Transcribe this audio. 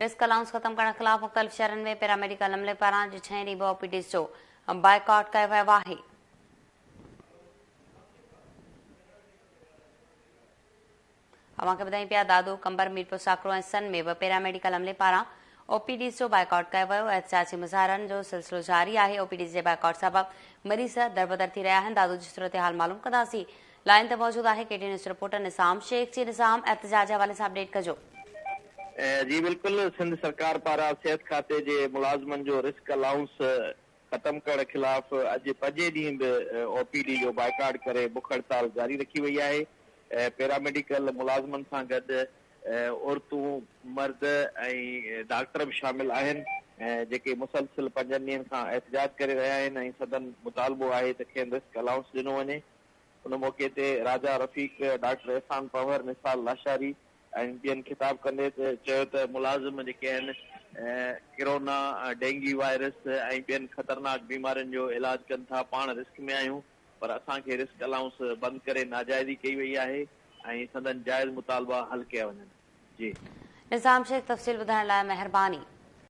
Risk allowance ختم ڪرڻ خلاف مختلف شهرن ۾ پيراميڊيڪل عملي پاران اڄ ڇهين ڏينهن به او پي ڊيز جو بائيڪاٽ ڪيو ويو آهي. اوهان کي ٻڌايون پيا دادو، قمبر، ميرپورساڪرو ۽ سن ۾ به پيراميڊيڪل عملي پاران او پي ڊيز جو بائيڪاٽ ڪيو ويو، احتجاجي مظاهرن جو سلسلو جاري آهي، او پي ڊيز جي بائيڪاٽ سبب مريض دربدر ٿي رهيا آهن، دادو جي صورتحال معلوم ڪنداسين، لائين تي موجود آهي K T news reporter Nizam Shaikh جي نظام احتجاج جي حوالي سان اپڊيٽ ڪجو. جي بلڪل سنڌ سرڪار پاران صحت کاتي جي ملازمن جو رسڪ الائونس ختم ڪرڻ خلاف اڄ پنجين ڏينهن به او پي ڊي جو بائيڪاٽ ڪري بک هڙتال جاري رکي وئي آهي پيراميڊيڪل ملازمن سان گڏ عورتون مرد ۽ ڊاڪٽر به شامل آهن جيڪي مسلسل پنجن ڏينهن کان احتجاج ڪري رهيا آهن ۽ سندن مطالبو آهي ته کين رسڪ الائونس ڏنو وڃي ان موقعي تي راجا رفيق، ڊاڪٽر احسان پنهور، نثار لاشاري ۽ ٻين خطاب ڪندي چيو ته ملازم جيڪي آهن ڪرونا، ڊينگي وائرس ۽ ٻين خطرناڪ بيمارين جو علاج ڪن ٿا، پاڻ رسڪ ۾ آهيون پر اسان کي رسڪ الائونس بند ڪري ناجائزي ڪئي وئي آهي ۽ سندن جائز مطالبا حل ڪيا وڃن. جي. نظام شيخ تفصيل ٻڌائڻ لاء مهرباني.